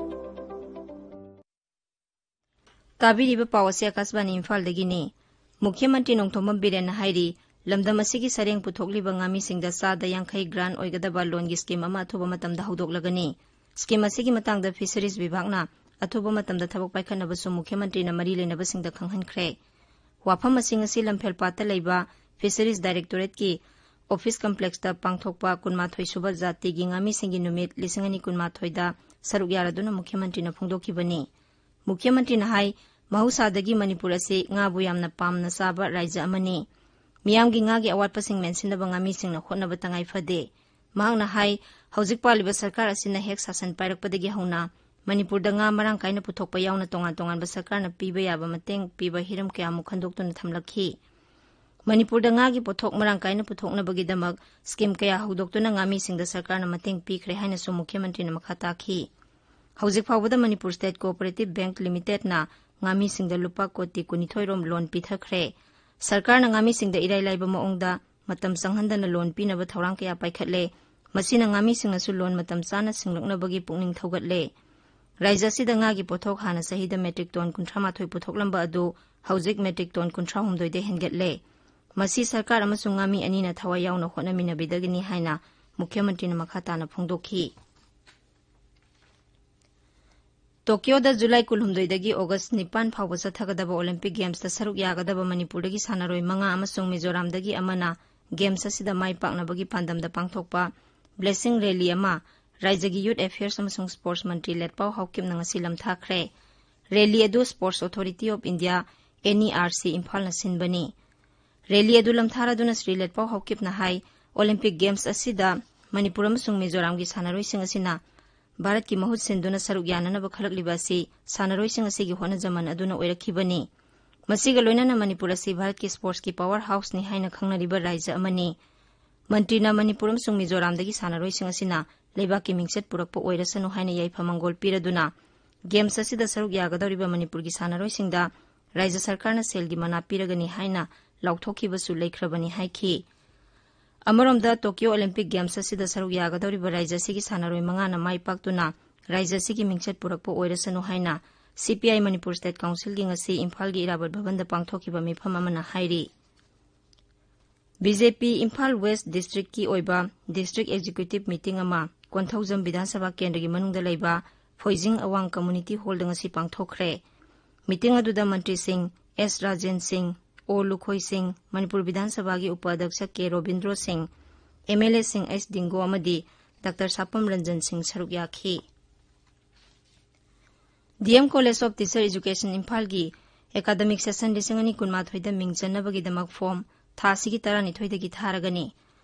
ꯇꯥꯕꯤꯔꯤꯕ ꯄꯥꯎ ꯑꯁꯤ ꯑꯀꯥꯁꯕꯥꯅꯤ ꯏꯝꯐꯥꯜꯗꯒꯤꯅꯤ꯫ ꯃꯨꯈ꯭ꯌ ꯃꯟꯇ꯭ꯔꯤ ꯅꯣꯡꯊꯣꯝꯕꯝ ꯕꯤꯔꯦꯟꯅ ꯍꯥꯏꯔꯤ, ꯂꯝꯗꯝ ꯑꯁꯤꯒꯤ ꯁꯔꯦꯡ ꯄꯨꯊꯣꯛꯂꯤꯕ ꯉꯥꯃꯤꯁꯤꯡꯗ ꯆꯥꯗ ꯌꯥꯡꯈꯩ ꯒ꯭ꯔꯥꯟ ꯑꯣꯏꯒꯗꯕ ꯂꯣꯟꯒꯤ ꯁ꯭ꯀꯤꯝ ꯑꯃ ꯑꯊꯨꯕ ꯃꯇꯝꯗ ꯍꯧꯗꯣꯛꯂꯒꯅꯤ꯫ ꯁ꯭ꯀꯤꯝ ꯑꯁꯤꯒꯤ ꯃꯇꯥꯡꯗ ꯐꯤꯁꯔꯤꯁ ꯕꯤꯚꯥꯒꯅ ꯑꯊꯨꯕ ꯃꯇꯝꯗ ꯊꯕꯛ ꯄꯥꯏꯈꯠꯅꯕꯁꯨ ꯃꯨꯈ꯭ꯌ ꯃꯟꯇ꯭ꯔꯤꯅ ꯃꯔꯤ ꯂꯩꯅꯕꯁꯤꯡꯗ ꯈꯪꯍꯟꯈ꯭ꯔꯦ꯫ ꯋꯥꯐꯝ ꯑꯁꯤ ꯉꯁꯤ ꯂꯝꯐꯦꯜꯄꯥꯠꯇ ꯂꯩꯕ ꯐꯤꯁꯔꯤꯁ ꯗꯥꯏꯔꯦꯛꯇꯣꯔꯦꯠꯀꯤ ꯑꯣꯐꯤꯁ ꯀꯝꯄ꯭ꯂꯦꯛꯁꯇ ꯄꯥꯡꯊꯣꯛꯄ ꯀꯨꯟꯃꯥꯊꯣꯏ ꯁꯨꯕ ꯖꯥꯇꯤꯒꯤ ꯉꯥꯃꯤꯁꯤꯡꯒꯤ ꯅꯨꯃꯤꯠ ꯂꯤꯁꯤꯡ ꯑꯅꯤ ꯀꯨꯟꯃꯥꯊꯣꯏꯗ ꯁꯔꯨꯛ ꯌꯥꯔꯗꯨꯅ ꯃꯨꯈ꯭ꯌ ꯃꯟꯇ꯭ꯔꯤꯅ ꯐꯣꯡꯗꯣꯛꯈꯤꯕꯅꯤ꯫ ꯃꯨꯈ꯭ꯌ ꯃꯟꯇ꯭ꯔꯤꯅ ꯍꯥꯏ, ꯃꯍꯧꯁꯥꯗꯒꯤ ꯃꯅꯤꯄꯨꯔ ꯑꯁꯤ ꯉꯥꯕꯨ ꯌꯥꯝꯅ ꯄꯥꯝꯅ ꯆꯥꯕ ꯔꯥꯏꯖ꯭ꯌ ꯑꯃꯅꯤ꯫ ꯃꯤꯌꯥꯝꯒꯤ ꯉꯥꯒꯤ ꯑꯋꯥꯠꯄꯁꯤꯡ ꯃꯦꯟꯁꯤꯟꯅꯕ ꯉꯥꯃꯤꯁꯤꯡꯅ ꯍꯣꯠꯅꯕ ꯇꯉꯥꯏ ꯐꯗꯦ꯫ ꯃꯍꯥꯛꯅ ꯍꯥꯏ, ꯍꯧꯖꯤꯛ ꯄꯥꯜꯂꯤꯕ ꯁꯔꯀꯥꯔ ꯑꯁꯤꯅ ꯍꯦꯛ ꯁꯥꯁꯟ ꯄꯥꯏꯔꯛꯄꯗꯒꯤ ꯍꯧꯅ ꯃꯅꯤꯄꯨꯔꯗ ꯉꯥ ꯃꯔꯥꯡ ꯀꯥꯏꯅ ꯄꯨꯊꯣꯛꯄ ꯌꯥꯎꯅ ꯇꯣꯉꯥꯟ ꯇꯣꯉꯥꯟꯕ ꯁꯔꯀꯥꯔꯅ ꯄꯤꯕ ꯌꯥꯕ ꯃꯇꯦꯡ ꯄꯤꯕ ꯍꯤꯔꯝ ꯀꯌꯥꯃꯨꯛ ꯈꯟꯗꯣꯛꯇꯨꯅ ꯊꯝꯂꯛꯈꯤ꯫ ꯃꯅꯤꯄꯨꯔꯗ ꯉꯥꯒꯤ ꯄꯣꯠꯊꯣꯛ ꯃꯔꯥꯡ ꯀꯥꯏꯅ ꯄꯨꯊꯣꯛꯅꯕꯒꯤꯗꯃꯛ ꯁ꯭ꯀꯤꯝ ꯀꯌꯥ ꯍꯧꯗꯣꯛꯇꯨꯅ ꯉꯥꯃꯤꯁꯤꯡꯗ ꯁꯔꯀꯥꯔꯅ ꯃꯇꯦꯡ ꯄꯤꯈ꯭ꯔꯦ ꯍꯥꯏꯅꯁꯨ ꯃꯨꯈ꯭ꯌ ꯃꯟꯇ꯭ꯔꯤꯅ ꯃꯈꯥ ꯇꯥꯈꯤ꯫ ꯍꯧꯖꯤꯛ ꯐꯥꯎꯕꯗ ꯃꯅꯤꯄꯨꯔ ꯁ꯭ꯇꯦꯠ ꯀꯣꯑꯣꯄꯔꯦꯇꯤꯚ ꯕꯦꯡꯛ ꯂꯤꯃꯤꯇꯦꯗꯅ ꯉꯥꯃꯤꯁꯤꯡꯗ ꯂꯨꯄꯥ ꯀꯣꯇꯤ ꯀꯨꯟꯅꯤꯊꯣꯏ ꯔꯣꯝ ꯂꯣꯟ ꯄꯤꯊꯈ꯭ꯔꯦ꯫ ꯁꯔꯀꯥꯔꯅ ꯉꯥꯃꯤꯁꯤꯡꯗ ꯏꯔꯥꯏ ꯂꯥꯏꯕ ꯃꯑꯣꯡꯗ ꯃꯇꯝ ꯆꯪꯍꯟꯗꯅ ꯂꯣꯟ ꯄꯤꯅꯕ ꯊꯧꯔꯥꯡ ꯀꯌꯥ ꯄꯥꯏꯈꯠꯂꯦ꯫ ꯃꯁꯤꯅ ꯉꯥꯃꯤꯁꯤꯡꯅꯁꯨ ꯂꯣꯟ ꯃꯇꯝ ꯆꯥꯅ ꯁꯤꯡꯂꯛꯅꯕꯒꯤ ꯄꯨꯛꯅꯤꯡ ꯊꯧꯒꯠꯂꯦ꯫ ꯔꯥꯏꯖ꯭ꯌ ꯑꯁꯤꯗ ꯉꯥꯒꯤ ꯄꯣꯠꯊꯣꯛ ꯍꯥꯟꯅ ꯆꯍꯤꯗ ꯃꯦꯇ꯭ꯔꯤꯛ ꯇꯣꯟ ꯀꯨꯟꯊ꯭ꯔꯥ ꯃꯥꯊꯣꯏ ꯄꯨꯊꯣꯛꯂꯝꯕ ꯑꯗꯨ ꯍꯧꯖꯤꯛ ꯃꯦꯇ꯭ꯔꯤꯛ ꯇꯣꯟ ꯀꯨꯟꯊ꯭ꯔꯥ ꯍꯨꯝꯗꯣꯏꯗ ꯍꯦꯟꯒꯠꯂꯦ꯫ ꯃꯁꯤ ꯁꯔꯀꯥꯔ ꯑꯃꯁꯨꯡ ꯉꯥꯃꯤ ꯑꯅꯤꯅ ꯊꯋꯥꯏ ꯌꯥꯎꯅ ꯍꯣꯠꯅꯃꯤꯟꯅꯕꯗꯒꯤꯅꯤ ꯍꯥꯏꯅ ꯃꯨꯈ꯭ꯌ ꯃꯟꯇ꯭ꯔꯤꯅ ꯃꯈꯥ ꯇꯥꯅ ꯐꯣꯡꯗꯣꯛꯈꯤ꯫ ꯇꯣꯀꯤꯌꯣꯗ ꯖꯨꯂꯥꯏ ꯀꯨꯟꯍꯨꯝꯗꯣꯏꯗꯒꯤ ꯑꯣꯒꯁ ꯅꯤꯄꯥꯟ ꯐꯥꯎꯕ ꯆꯠꯊꯒꯗꯕ ꯑꯣꯂꯤꯝꯄꯤꯛ ꯒꯦꯝꯁꯇ ꯁꯔꯨꯛ ꯌꯥꯒꯗꯕ ꯃꯅꯤꯄꯨꯔꯗꯒꯤ ꯁꯥꯟꯅꯔꯣꯏ ꯃꯉꯥ ꯑꯃꯁꯨꯡ ꯃꯤꯖꯣꯔꯥꯝꯗꯒꯤ ꯑꯃꯅ ꯒꯦꯝꯁ ꯑꯁꯤꯗ ꯃꯥꯏ ꯄꯥꯛꯅꯕꯒꯤ ꯄꯥꯟꯗꯝꯗ ꯄꯥꯡꯊꯣꯛꯄ ꯕ꯭ꯂꯦꯁꯤꯡ ꯔꯦꯂꯤ ꯑꯃ ꯔꯥꯏꯖ꯭ꯌꯒꯤ ꯌꯨꯊ ꯑꯦꯐꯤꯌꯔꯁ ꯑꯃꯁꯨꯡ ꯁ꯭ꯄꯣꯔꯠꯁ ꯃꯟꯇ꯭ꯔꯤ ꯂꯦꯠꯄꯥꯎ ꯍꯥꯎꯀꯤꯞꯅ ꯉꯁꯤ ꯂꯝꯊꯥꯈ꯭ꯔꯦ꯫ ꯔꯦꯂꯤ ꯑꯗꯨ sports authority of India, N E R C, ꯏꯝꯐꯥꯜꯅ ꯁꯤꯟꯕꯅꯤ꯫ ꯔꯦꯂꯤ ꯑꯗꯨ ꯂꯝꯊꯥꯔꯗꯨꯅ ꯁ꯭ꯔꯤ ꯂꯦꯠꯄꯥꯎ ꯍꯥꯎꯀꯤꯞꯅ ꯍꯥꯏ, ꯑꯣꯂꯤꯝꯄꯤꯛ ꯒꯦꯝꯁ ꯑꯁꯤꯗ ꯃꯅꯤꯄꯨꯔ ꯑꯃꯁꯨꯡ ꯃꯤꯖꯣꯔꯥꯝꯒꯤ ꯁꯥꯟꯅꯔꯣꯏꯁꯤꯡ ꯑꯁꯤꯅ ꯚꯥꯔꯠꯀꯤ ꯃꯍꯨꯠ ꯁꯤꯟꯗꯨꯅ ꯁꯔꯨꯛ ꯌꯥꯅꯅꯕ ꯈꯜꯂꯛꯂꯤꯕ ꯑꯁꯤ ꯁꯥꯟꯅꯔꯣꯏꯁꯤꯡ ꯑꯁꯤꯒꯤ ꯍꯣꯠꯅꯖꯃꯟ ꯑꯗꯨꯅ ꯑꯣꯏꯔꯛꯈꯤꯕꯅꯤ꯫ ꯃꯁꯤꯒ ꯂꯣꯏꯅꯅ ꯃꯅꯤꯄꯨꯔ ꯑꯁꯤ ꯚꯥꯔꯠꯀꯤ ꯁ꯭ꯄꯣꯔꯠꯁꯀꯤ ꯄꯥꯋꯔ ꯍꯥꯎꯁꯅꯤ ꯍꯥꯏꯅ ꯈꯪꯅꯔꯤꯕ ꯔꯥꯏꯖ꯭ꯌ ꯑꯃꯅꯤ꯫ ꯃꯟꯇ꯭ꯔꯤꯅ ꯃꯅꯤꯄꯨꯔ ꯑꯃꯁꯨꯡ ꯃꯤꯖꯣꯔꯥꯝꯗꯒꯤ ꯁꯥꯟꯅꯔꯣꯏꯁꯤꯡ ꯑꯁꯤꯅ ꯂꯩꯕꯥꯛꯀꯤ ꯃꯤꯡꯆꯠ ꯄꯨꯔꯛꯄ ꯑꯣꯏꯔꯁꯅꯨ ꯍꯥꯏꯅ ꯌꯥꯏꯐ ꯃꯪꯒꯣꯜ ꯄꯤꯔꯗꯨꯅ, ꯒꯦꯝꯁ ꯑꯁꯤꯗ ꯁꯔꯨꯛ ꯌꯥꯒꯗꯧꯔꯤꯕ ꯃꯅꯤꯄꯨꯔꯒꯤ ꯁꯥꯟꯅꯔꯣꯏꯁꯤꯡꯗ ꯔꯥꯏꯖ꯭ꯌ ꯁꯔꯀꯥꯔꯅ ꯁꯦꯜꯒꯤ ꯃꯅꯥ ꯄꯤꯔꯒꯅꯤ ꯍꯥꯏꯅ ꯂꯥꯎꯊꯣꯛꯈꯤꯕꯁꯨ ꯂꯩꯈ꯭ꯔꯕꯅꯤ ꯍꯥꯏꯈꯤ꯫ ꯑꯃꯔꯣꯝꯗ, ꯇꯣꯀꯤꯌꯣ ꯑꯣꯂꯤꯝꯄꯤꯛ ꯒꯦꯝꯁ ꯑꯁꯤꯗ ꯁꯔꯨꯛ ꯌꯥꯒꯗꯧꯔꯤꯕ ꯔꯥꯏꯖ꯭ꯌ ꯑꯁꯤꯒꯤ ꯁꯥꯟꯅꯔꯣꯏ ꯃꯉꯥꯅ ꯃꯥꯏ ꯄꯥꯛꯇꯨꯅ ꯔꯥꯏꯖ꯭ꯌ ꯑꯁꯤꯒꯤ ꯃꯤꯡꯆꯠ ꯄꯨꯔꯛꯄ ꯑꯣꯏꯔꯁꯅꯨ ꯍꯥꯏꯅ ꯁꯤ ꯄꯤ ꯑꯥꯏ ꯃꯅꯤꯄꯨꯔ ꯁ꯭ꯇꯦꯠ ꯀꯥꯎꯟꯁꯤꯜꯒꯤ ꯉꯁꯤ ꯏꯝꯐꯥꯜꯒꯤ ꯏꯔꯥꯕꯣꯠ ꯚꯕꯟꯗ ꯄꯥꯡꯊꯣꯛꯈꯤꯕ ꯃꯤꯐꯝ ꯑꯃꯅ ꯍꯥꯏꯔꯤ꯫ ꯕꯤ ꯖꯦ ꯄꯤ ꯏꯝꯐꯥꯜ ꯋꯦꯁ꯭ꯠ ꯗꯤꯁꯇ꯭ꯔꯤꯛꯀꯤ ꯑꯣꯏꯕ ꯗꯤꯁꯇ꯭ꯔꯤꯛ ꯑꯦꯛꯖꯤꯀ꯭ꯌꯨꯇꯤꯚ ꯃꯤꯇꯤꯡ ꯑꯃ ꯀꯣꯟꯊꯧꯖꯝ ꯕꯤꯙꯥꯟ ꯁꯚꯥ ꯀꯦꯟꯗ꯭ꯔꯒꯤ ꯃꯅꯨꯡꯗ ꯂꯩꯕ ꯐꯣꯏꯖꯤꯡ ꯑꯋꯥꯡ ꯀꯝꯃ꯭ꯌꯨꯅꯤꯇꯤ ꯍꯣꯜꯗ ꯉꯁꯤ ꯄꯥꯡꯊꯣꯛꯈ꯭ꯔꯦ꯫ ꯃꯤꯇꯤꯡ ꯑꯗꯨꯗ ꯃꯟꯇ꯭ꯔꯤꯁꯤꯡ ꯑꯦꯁ ꯔꯥꯖꯦꯟ ꯁꯤꯡ, ꯑꯣ ꯂꯨꯈꯣꯏ ꯁꯤꯡ, ꯃꯅꯤꯄꯨꯔ ꯕꯤꯙꯥꯟ ꯁꯚꯥꯒꯤ ꯎꯄ ꯑꯗ꯭ꯌꯛꯁ ꯀꯦ ꯔꯣꯕꯤꯟꯗ꯭ꯔꯣ ꯁꯤꯡ, ꯑꯦꯝ ꯑꯦꯜ ꯑꯦꯁꯤꯡ ꯑꯩꯆ ꯗꯤꯡꯒꯣ ꯑꯃꯗꯤ ꯗꯥꯛꯇꯔ ꯁꯥꯄꯝ ꯔꯟꯖꯟ ꯁꯤꯡ ꯁꯔꯨꯛ ꯌꯥꯈꯤ꯫ D M college of teacher education ꯏꯝꯐꯥꯜꯒꯤ ꯑꯦꯀꯥꯗꯃꯤꯛ ꯁꯦꯁꯟ ꯂꯤꯁꯤꯡ ꯑꯅꯤ ꯀꯨꯟꯃꯥꯊꯣꯏꯗ ꯃꯤꯡ ꯆꯟꯅꯕꯒꯤꯗꯃꯛ ꯐꯣꯔꯝ ꯊꯥ ꯑꯁꯤꯒꯤ ꯇꯔꯥꯅꯤꯊꯣꯏꯗꯒꯤ ꯊꯥꯔꯒꯅꯤ꯫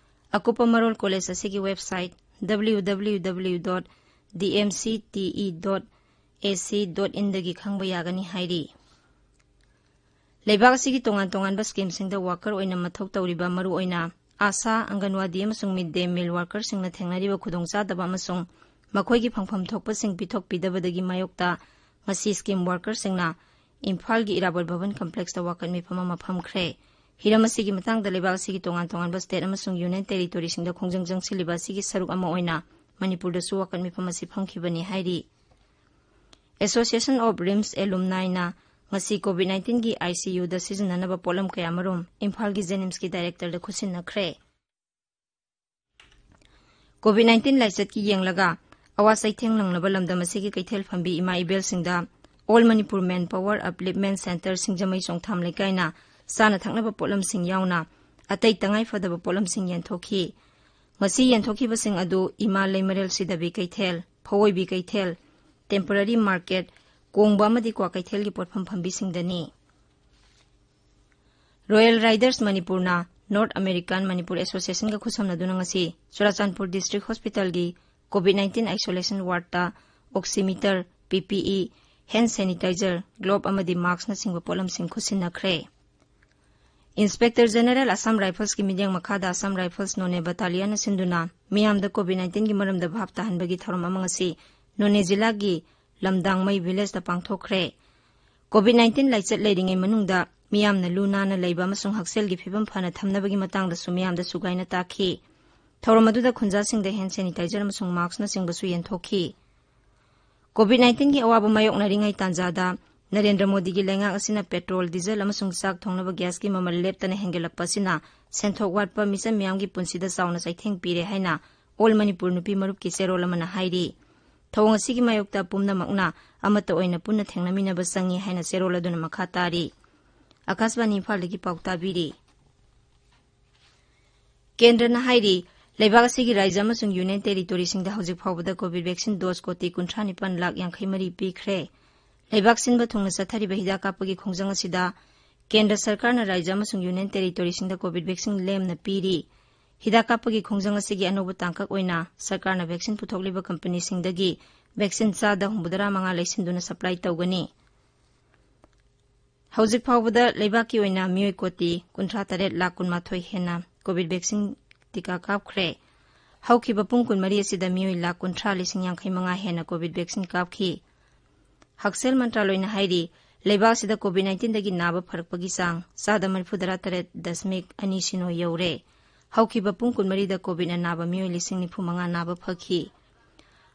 ꯑꯀꯨꯞꯄ ꯃꯔꯣꯜ ꯀꯣꯂꯦꯖ ꯑꯁꯤꯒꯤ website W W W dot D M C T E dot A C dot in ꯗꯒꯤ ꯈꯪꯕ ꯌꯥꯒꯅꯤ ꯍꯥꯏꯔꯤ꯫ ꯂꯩꯕꯥꯛ ꯑꯁꯤꯒꯤ ꯇꯣꯉꯥꯟ ꯇꯣꯉꯥꯟꯕ ꯁ꯭ꯀꯤꯝꯁꯤꯡꯗ ꯋꯥꯀꯔ ꯑꯣꯏꯅ ꯃꯊꯧ ꯇꯧꯔꯤꯕ ꯃꯔꯨꯑꯣꯏꯅ ꯑꯥꯁꯥ, ꯑꯪꯒꯟꯋꯥꯗꯤ ꯑꯃꯁꯨꯡ ꯃꯤꯗ ꯗꯦ ꯃꯤꯜ ꯋꯥꯀꯔꯁꯤꯡꯅ ꯊꯦꯡꯅꯔꯤꯕ ꯈꯨꯗꯣꯡꯆꯥꯗꯕ ꯑꯃꯁꯨꯡ ꯃꯈꯣꯏꯒꯤ ꯐꯪꯐꯝ ꯊꯣꯛꯄꯁꯤꯡ ꯄꯤꯊꯣꯛꯄꯤꯗꯕꯗꯒꯤ ꯃꯥꯌꯣꯛꯇ ꯉꯁꯤ ꯁ꯭ꯀꯤꯝ ꯋꯥꯀꯔꯁꯤꯡꯅ ꯏꯝꯐꯥꯜꯒꯤ ꯏꯔꯥꯕꯣꯠ ꯚꯕꯟ ꯀꯝꯄ꯭ꯂꯦꯛꯁꯇ ꯋꯥꯀꯠ ꯃꯤꯐꯝ ꯑꯃ ꯐꯝꯈ꯭ꯔꯦ꯫ ꯍꯤꯔꯝ ꯑꯁꯤꯒꯤ ꯃꯇꯥꯡꯗ ꯂꯩꯕꯥꯛ ꯑꯁꯤꯒꯤ ꯇꯣꯉꯥꯟ ꯇꯣꯉꯥꯟꯕ ꯁ꯭ꯇꯦꯠ ꯑꯃꯁꯨꯡ ꯌꯨꯅꯤꯌꯟ ꯇꯦꯔꯤꯇꯣꯔꯤꯁꯤꯡꯗ ꯈꯣꯡꯖꯪ ꯆꯪꯁꯤꯜꯂꯤꯕ ꯑꯁꯤꯒꯤ ꯁꯔꯨꯛ ꯑꯃ ꯑꯣꯏꯅ ꯃꯅꯤꯄꯨꯔꯗꯁꯨ ꯋꯥꯀꯠ ꯃꯤꯐꯝ ꯑꯁꯤ ꯐꯝꯈꯤꯕꯅꯤ ꯍꯥꯏꯔꯤ꯫ ꯑꯦꯁꯣꯁꯤꯌꯦꯁꯟ ꯑꯣꯐ ꯔꯤꯝꯁ ꯑꯦꯂꯨꯝꯅꯥꯏꯅ ꯉꯁꯤ ꯀꯣꯚꯤꯗ ꯅꯥꯏꯟꯇꯤꯟꯒꯤ ꯑꯥꯏ ꯁꯤ ꯌꯨꯗ ꯁꯤꯖꯤꯟꯅꯅꯕ ꯄꯣꯠꯂꯝ ꯀꯌꯥꯃꯔꯨꯝ ꯏꯝꯐꯥꯜꯒꯤ ꯖꯦꯅꯤꯝꯁꯀꯤ ꯗꯥꯏꯔꯦꯛꯇꯔꯗ ꯈꯨꯠꯁꯤꯟꯅꯈ꯭ꯔꯦ꯫ ꯀꯣꯚꯤꯗ ꯅꯥꯏꯟꯇꯤꯟ ꯂꯥꯏꯆꯠꯀꯤ ꯌꯦꯡꯂꯒ ꯑꯋꯥ ꯆꯩꯊꯦꯡ ꯅꯪꯂꯕ ꯂꯝꯗꯝ ꯑꯁꯤꯒꯤ ꯀꯩꯊꯦꯜ ꯐꯝꯕꯤ ꯏꯃꯥ ꯏꯕꯦꯜꯁꯤꯡꯗ All Manipur Manpower Upliftment Centre ꯁꯤꯡꯖꯃꯩ ꯆꯣꯡꯊꯥꯝ ꯂꯩꯀꯥꯏꯅ ꯆꯥꯅ ꯊꯛꯅꯕ ꯄꯣꯠꯂꯝꯁꯤꯡ ꯌꯥꯎꯅ ꯑꯇꯩ ꯇꯉꯥꯏ ꯐꯗꯕ ꯄꯣꯠꯂꯝꯁꯤꯡ ꯌꯦꯟꯊꯣꯛꯈꯤ꯫ ꯉꯁꯤ ꯌꯦꯟꯊꯣꯛꯈꯤꯕꯁꯤꯡ ꯑꯗꯨ ꯏꯃꯥ ꯂꯩꯃꯔꯦꯜ ꯁꯤꯗꯕꯤ ꯀꯩꯊꯦꯜ, ꯐꯧꯑꯣꯏꯕꯤ ꯀꯩꯊꯦꯜ, ꯇꯦꯝꯄꯔꯔꯤ ꯃꯥꯔꯀꯦꯠ, ꯀꯣꯡꯕ ꯑꯃꯗꯤ ꯀ꯭ꯋꯥꯀꯩꯊꯦꯜꯒꯤ ꯄꯣꯠꯐꯝ ꯐꯝꯕꯤꯁꯤꯡꯗꯅꯤ꯫ ꯔꯣꯌꯦꯜ ꯔꯥꯏꯗꯔꯁ ꯃꯅꯤꯄꯨꯔꯅ ꯅꯣꯔꯠ ꯑꯃꯦꯔꯤꯀꯥꯟ ꯃꯅꯤꯄꯨꯔ ꯑꯦꯁꯣꯁꯤꯌꯦꯁꯟꯒ ꯈꯨꯠꯁꯝꯅꯗꯨꯅ ꯉꯁꯤ ꯆꯨꯔꯥꯆꯥꯟꯄꯨꯔ ꯗꯤꯁꯇ꯭ꯔꯤꯛ ꯍꯣꯁꯄꯤꯇꯥꯜꯒꯤ COVID nineteen isolation wardꯇ oximeter, PPE, hand sanitizer, glove ꯑꯃꯗꯤ maskꯅꯆꯤꯡꯕ ꯄꯣꯠꯂꯝꯁꯤꯡ ꯈꯨꯠꯁꯤꯟꯅꯈ꯭ꯔꯦ꯫ Inspector General Assam Riflesꯀꯤ ꯃꯤꯠꯌꯦꯡ ꯃꯈꯥꯗ Assam Rifles Noney Battalionꯅ ꯁꯤꯟꯗꯨꯅ ꯃꯤꯌꯥꯝꯗ COVID nineteenꯒꯤ ꯃꯔꯝꯗ ꯚꯥꯞ ꯇꯥꯍꯟꯕꯒꯤ ꯊꯧꯔꯝ ꯑꯃ ꯉꯁꯤ Noney ꯖꯤꯂꯥꯒꯤ ꯂꯝꯗꯥꯡꯃꯩ villageꯇ ꯄꯥꯡꯊꯣꯛꯈ꯭ꯔꯦ꯫ COVID nineteen ꯂꯥꯏꯆꯠ ꯂꯩꯔꯤꯉꯩ ꯃꯅꯨꯡꯗ ꯃꯤꯌꯥꯝꯅ ꯂꯨ ꯅꯥꯟꯅ ꯂꯩꯕ ꯑꯃꯁꯨꯡ ꯍꯛꯁꯦꯜꯒꯤ ꯐꯤꯕꯝ ꯐꯅ ꯊꯝꯅꯕꯒꯤ ꯃꯇꯥꯡꯗꯁꯨ ꯃꯤꯌꯥꯝꯗ ꯁꯨꯒꯥꯏꯅ ꯇꯥꯛꯈꯤ꯫ ꯊꯧꯔꯝ ꯑꯗꯨꯗ ꯈꯨꯟꯖꯥꯁꯤꯡꯗ hand sanitizer ꯑꯃꯁꯨꯡ maskꯅꯆꯤꯡꯕꯁꯨ ꯌꯦꯟꯊꯣꯛꯈꯤ꯫ COVID nineteenꯒꯤ ꯑꯋꯥꯕ ꯃꯥꯌꯣꯛꯅꯔꯤꯉꯩ ꯇꯥꯟꯖꯥꯗ ꯅꯔꯦꯟꯗ꯭ꯔ ꯃꯣꯗꯤꯒꯤ ꯂꯩꯉꯥꯛ ꯑꯁꯤꯅ petrol, diesel ꯑꯃꯁꯨꯡ ꯆꯥꯛ ꯊꯣꯡꯅꯕ gasꯀꯤ ꯃꯃꯜ ꯂꯦꯞꯇꯅ ꯍꯦꯟꯒꯠꯂꯛꯄ ꯑꯁꯤꯅ ꯁꯦꯟꯊꯣꯛ ꯋꯥꯠꯄ ꯃꯤꯆꯝ ꯃꯤꯌꯥꯝꯒꯤ ꯄꯨꯟꯁꯤꯗ ꯆꯥꯎꯅ ꯆꯩꯊꯦꯡ ꯄꯤꯔꯦ ꯍꯥꯏꯅ All Manipur ꯅꯨꯄꯤ ꯃꯔꯨꯞꯀꯤ ꯆꯦꯔꯣꯜ ꯑꯃꯅ ꯍꯥꯏꯔꯤ꯫ ꯊꯧꯑꯣꯡ ꯑꯁꯤꯒꯤ ꯃꯥꯌꯣꯛꯇ ꯄꯨꯝꯅꯃꯛꯅ ꯑꯃꯠꯇ ꯑꯣꯏꯅ ꯄꯨꯟꯅ ꯊꯦꯡꯅꯃꯤꯟꯅꯕ ꯆꯪꯏ ꯍꯥꯏꯅ ꯆꯦꯔꯣꯜ ꯑꯗꯨꯅ ꯃꯈꯥ ꯇꯥꯔꯤ꯫ ꯑꯀꯥꯁꯕꯥꯅꯤ ꯏꯝꯐꯥꯜꯗꯒꯤ ꯄꯥꯎ ꯇꯥꯕꯤꯔꯤ꯫ ꯀꯦꯟꯗ꯭ꯔꯅ ꯍꯥꯏꯔꯤ, ꯂꯩꯕꯥꯛ ꯑꯁꯤꯒꯤ ꯔꯥꯖ꯭ꯌ ꯑꯃꯁꯨꯡ Union Territoryꯁꯤꯡꯗ ꯍꯧꯖꯤꯛ ꯐꯥꯎꯕꯗ COVID vaccine dose ꯀꯣꯇꯤ ꯀꯨꯟꯊ꯭ꯔꯥ ꯅꯤꯄꯥꯟ ꯂꯥꯈ ꯌꯥꯡꯈꯩ ꯃꯔꯤ ꯄꯤꯈ꯭ꯔꯦ꯫ ꯂꯩꯕꯥꯛ ꯁꯤꯟꯕ ꯊꯨꯡꯅ ꯆꯠꯊꯔꯤꯕ ꯍꯤꯗꯥꯛ ꯀꯥꯞꯄꯒꯤ ꯈꯣꯡꯖꯪ ꯑꯁꯤꯗ ꯀꯦꯟꯗ꯭ꯔ ꯁꯔꯀꯥꯔꯅ ꯔꯥꯖ꯭ꯌ ꯑꯃꯁꯨꯡ Union Territoryꯁꯤꯡꯗ COVID vaccine ꯂꯦꯝꯅ ꯄꯤꯔꯤ꯫ ꯍꯤꯗꯥꯛ ꯀꯥꯞꯄꯒꯤ ꯈꯣꯡꯖꯪ ꯑꯁꯤꯒꯤ ꯑꯅꯧꯕ ꯇꯥꯡꯀꯛ ꯑꯣꯏꯅ ꯁꯔꯀꯥꯔꯅ vaccine ꯄꯨꯊꯣꯛꯂꯤꯕ companyꯁꯤꯡꯗꯒꯤ vaccine ꯆꯥꯗ ꯍꯨꯝꯐꯨꯇꯔꯥ ꯃꯉꯥ ꯂꯩꯁꯤꯟꯗꯨꯅ supply ꯇꯧꯒꯅꯤ꯫ ꯍꯧꯖꯤꯛ ꯐꯥꯎꯕꯗ ꯂꯩꯕꯥꯛꯀꯤ ꯑꯣꯏꯅ ꯃꯤꯑꯣꯏ ꯀꯣꯇꯤ ꯀꯨꯟꯊ꯭ꯔꯥ ꯇꯔꯦꯠ ꯂꯥꯈ ꯀꯨꯟꯃꯥꯊꯣꯏ ꯍꯦꯟꯅ COVID vaccine ꯇꯤꯀꯥ ꯀꯥꯞꯈ꯭ꯔꯦ꯫ ꯍꯧꯈꯤꯕ ꯄꯨꯡ ꯀꯨꯟꯃꯔꯤ ꯑꯁꯤꯗ ꯃꯤꯑꯣꯏ ꯂꯥꯈ ꯀꯨꯟꯊ꯭ꯔꯥ ꯂꯤꯁꯤꯡ ꯌꯥꯡꯈꯩ ꯃꯉꯥ ꯍꯦꯟꯅ COVID vaccine ꯀꯥꯞꯈꯤ꯫ ꯍꯛꯁꯦꯜ ꯃꯟꯇ꯭ꯔꯥꯂꯣꯏꯅ ꯍꯥꯏꯔꯤ, ꯂꯩꯕꯥꯛ ꯑꯁꯤꯗ COVID nineteenꯗꯒꯤ ꯅꯥꯕ ꯐꯔꯛꯄꯒꯤ ꯆꯥꯡ ꯆꯥꯗ ꯃꯔꯤꯐꯨꯇꯔꯥ ꯇꯔꯦꯠ ꯗꯁꯃꯤꯛ ꯑꯅꯤ ꯁꯤꯅꯣ ꯌꯧꯔꯦ꯫ ꯍꯧꯈꯤꯕ ꯄꯨꯡ ꯀꯨꯟꯃꯔꯤꯗ COVIDꯅ ꯅꯥꯕ ꯃꯤꯑꯣꯏ ꯂꯤꯁꯤꯡ ꯅꯤꯐꯨ ꯃꯉꯥ ꯅꯥꯕ ꯐꯈꯤ꯫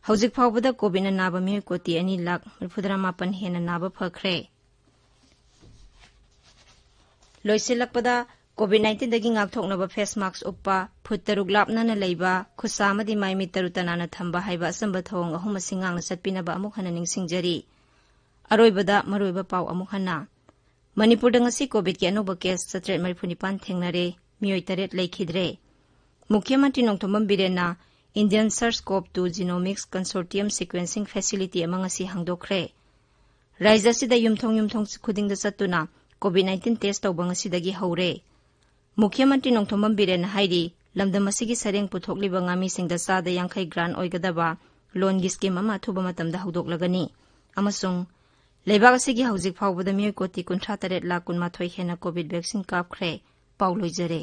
ꯍꯧꯖꯤꯛ ꯐꯥꯎꯕꯗ COVIDꯅ ꯅꯥꯕ ꯃꯤꯑꯣꯏ ꯀꯣꯇꯤ ꯑꯅꯤ ꯂꯥꯈ ꯃꯔꯤꯐꯨꯇꯔꯥ ꯃꯥꯄꯟ ꯍꯦꯟꯅ ꯅꯥꯕ ꯐꯈ꯭ꯔꯦ꯫ ꯂꯣꯏꯁꯤꯜꯂꯛꯄꯗ, COVID nineteenꯗꯒꯤ ꯉꯥꯛꯊꯣꯛꯅꯕ face mask ꯎꯞꯄ, ꯐꯨꯠ ꯇꯔꯨꯛ ꯂꯥꯞꯅꯅ ꯂꯩꯕ, ꯈꯨꯠꯁꯥ ꯑꯃꯗꯤ ꯃꯥꯏ ꯃꯤꯠ ꯇꯔꯨ ꯇꯅꯥꯟꯅ ꯊꯝꯕ ꯍꯥꯏꯕ ꯑꯆꯝꯕ ꯊꯧꯑꯣꯡ ꯑꯍꯨꯝ ꯑꯁꯤ ꯉꯥꯛꯅ ꯆꯠꯄꯤꯅꯕ ꯑꯃꯨꯛ ꯍꯟꯅ ꯅꯤꯡꯁꯤꯡꯖꯔꯤ꯫ ꯑꯔꯣꯏꯕꯗ ꯃꯔꯨꯑꯣꯏꯕ ꯄꯥꯎ ꯑꯃꯨꯛ ꯍꯟꯅ꯫ ꯃꯅꯤꯄꯨꯔꯗ ꯉꯁꯤ COVIDꯀꯤ ꯑꯅꯧꯕ case ꯆꯥꯇ꯭ꯔꯦꯠ ꯃꯔꯤꯐꯨ ꯅꯤꯄꯥꯟ ꯊꯦꯡꯅꯔꯦ, ꯃꯤꯑꯣꯏ ꯇꯔꯦꯠ ꯂꯩꯈꯤꯗ꯭ꯔꯦ꯫ ꯃꯨꯈ꯭ꯌ ꯃꯟꯇ꯭ꯔꯤ Nongthombam ꯕꯤꯔꯦꯟꯅ Indian SARS-CoV two Genomics Consortium Sequencing Facility ꯑꯃ ꯉꯁꯤ ꯍꯥꯡꯗꯣꯛꯈ꯭ꯔꯦ꯫ ꯔꯥꯖ꯭ꯌ ꯑꯁꯤꯗ ꯌꯨꯝꯊꯣꯡ ꯌꯨꯝꯊꯣꯡ ꯈꯨꯗꯤꯡꯗ ꯆꯠꯇꯨꯅ COVID nineteen test ꯇꯧꯕ ꯉꯁꯤꯗꯒꯤ ꯍꯧꯔꯦ꯫ ꯃꯨꯈ꯭ꯌ ꯃꯟꯇ꯭ꯔꯤ ꯅꯣꯡꯊꯣꯝꯕꯝ ꯕꯤꯔꯦꯟꯅ ꯍꯥꯏꯔꯤ, ꯂꯝꯗꯝ ꯑꯁꯤꯒꯤ ꯁꯔꯦꯡ ꯄꯨꯊꯣꯛꯂꯤꯕ ꯉꯥꯃꯤꯁꯤꯡꯗ ꯆꯥꯗ ꯌꯥꯡꯈꯩ grant ꯑꯣꯏꯒꯗꯕ loanꯒꯤ scheme ꯑꯃ ꯑꯊꯨꯕ ꯃꯇꯝꯗ ꯍꯧꯗꯣꯛꯂꯒꯅꯤ ꯑꯃꯁꯨꯡ ꯂꯩꯕꯥꯛ ꯑꯁꯤꯒꯤ ꯍꯧꯖꯤꯛ ꯐꯥꯎꯕꯗ ꯃꯤꯑꯣꯏ ꯀꯣꯇꯤ ꯀꯨꯟꯊ꯭ꯔꯥ ꯇꯔꯦꯠ ꯂꯥꯈ ꯀꯨꯟꯃꯥꯊꯣꯏ ꯍꯦꯟꯅ COVID vaccine ꯀꯥꯞꯈ꯭ꯔꯦ꯫ ꯄꯥꯎ ꯂꯣꯏꯖꯔꯦ꯫